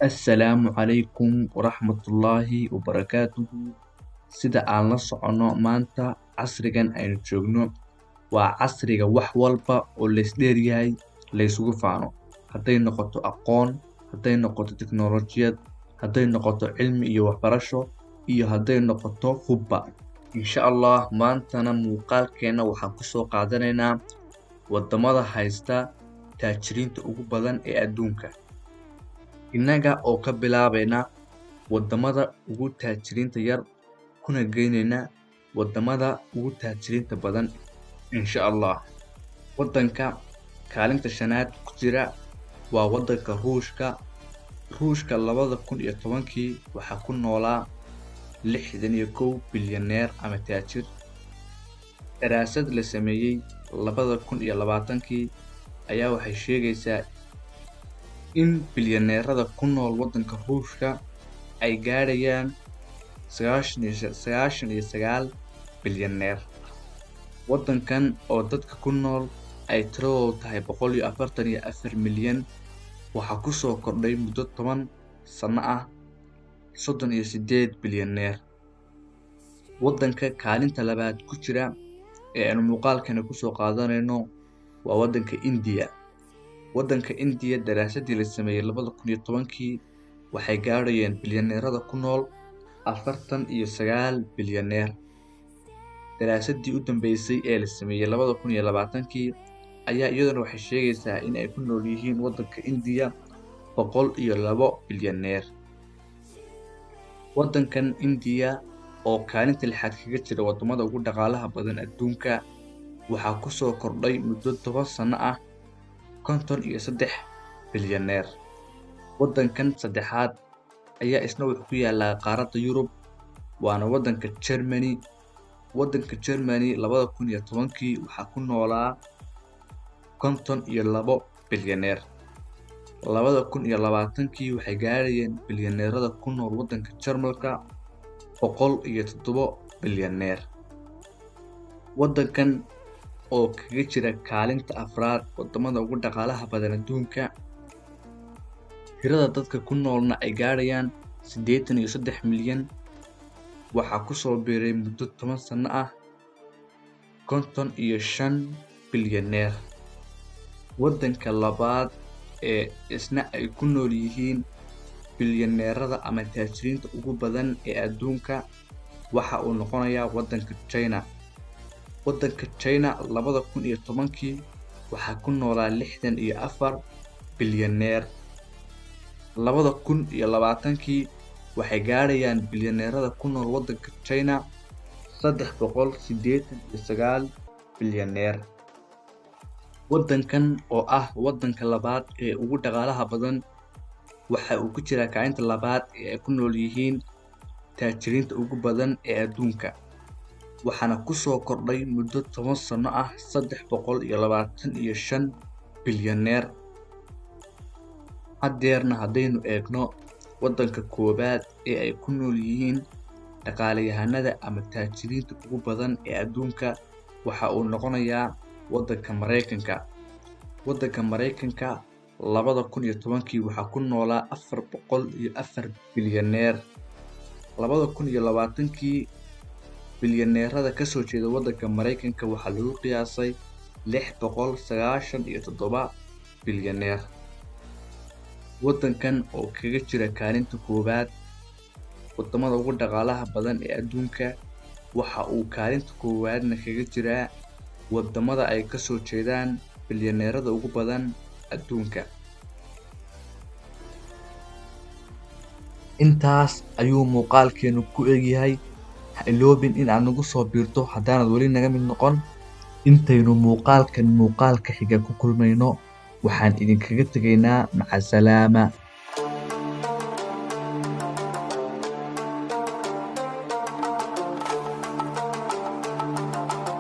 Assalaamu calaykum waraxmatullaahi wabarakaatuhu. Sida aan la soconno, maanta casrigan aynu joogno waa casriga wax walba oo laysdheeryahay laysugu faano, hadday noqoto aqoon, hadday noqoto tiknolojiyad, hadday noqoto cilmi iyo waxbarasho, iyo hadday noqoto hubba. Insha Allah maantana muuqaalkeena waxaan kusoo qaadanaynaa wadamada haysta taajiriinta ugu badan ee adduunka, innaga oo ka bilaabayna wadamada ugu taajiriinta yar kuna geynayna wadamada ugu taajiriinta badan, insha Allah. Wadanka kaalinta shanaad ku jira waa wadanka Ruushka. Ruushka 2010-kii waxaa ku noolaa 61 bilyaneer ama taajir. Daraasad la sameeyey 2020-kii ayaa waxay sheegaysaa in bilyaneerada ku nool wadanka Ruushka ay gaadhayaan 99 bilyaneer. Wadankan oo dadka ku nool ay tiradoodu tahay 144 milyan waxaa kusoo kordhay muddo 10 sano ah 38 bilyaneer. Wadanka kaalinta labaad ku jira ee aynu muuqaalkani kusoo qaadanayno waa wadanka India. Wadanka India daraasadii la sameeyey 2010-kii waxay gaadhayeen bilyaneerada ku nool 49 bilyaneer. Daraasadii u dambeysay ee la sameeyey 2020-kii ayaa iyaduna waxay sheegaysaa in ay ku nool yihiin wadanka India 102 bilyaneer. Wadankan India oo kaalinta lixaad kaga jira wadamada ugu dhaqaalaha badan adduunka waxaa kusoo kordhay muddo 10 sano ah 53 bilyaneer. Wadankan saddexaad ayaa isna wuxuu ku yaalaa qaaradda Yurub, waana wadanka Germany. Wadanka Germany 2010-kii waxaa ku noolaa 52 bilyaneer. 2020-kii waxay gaadhayeen bilyaneerada ku nool wadanka Jarmalka 107 bilyaneer. Wadankan oo kaga jira kaalinta afraad wadamada ugu dhaqaalaha badan adduunka, tirada dadka ku noolna ay gaadhayaan 83 milyan, waxaa kusoo biiray muddo 10 sano ah 55 bilyaneer. Wadanka labaad ee isna ay ku nool yihiin bilyaneerada ama taajiriinta ugu badan ee adduunka waxa uu noqonayaa wadanka China. Wadanka China 2010-kii waxaa ku noolaa 64 bilyaneer. 2020-kii waxay gaadhayaan bilyaneerada ku nool wadanka China 389 bilyaneer. Wadankan oo ah wadanka labaad ee ugu dhaqaalaha badan waxa uu ku jiraa kaalinta labaad ee ay ku nool yihiin taajiriinta ugu badan ee adduunka, waxaana kusoo kordhay muddo 10 sano ah 325 bilyaneer. Haddeerna haddaynu eegno wadanka koowaad ee ay ku nool yihiin dhaqaalayahanada ama taajiriinta ugu badan ee adduunka waxa uu noqonayaa wadanka Mareykanka. Wadanka Mareykanka 2010-kii waxaa ku noolaa 404 bilyaneer. 2020-kii bilyaneerada kasoo jeeda wadanka Mareykanka waxaa lagu qiyaasay 697 bilyaneer. Wadankan oo kaga jira kaalinta koowaad wadamada ugu dhaqaalaha badan ee adduunka waxa uu kaalinta koowaadna kaga jiraa wadamada ay kasoo jeedaan bilyaneerada ugu badan adduunka. Intaas ayuu muuqaalkeenu ku egyahay. Ha iloobin in aad nagu soo biirto haddaanad weli naga mid noqon. Intaynu muuqaalkan muuqaalka xiga ku kulmayno, waxaan idinkaga tegaynaa macasalaama.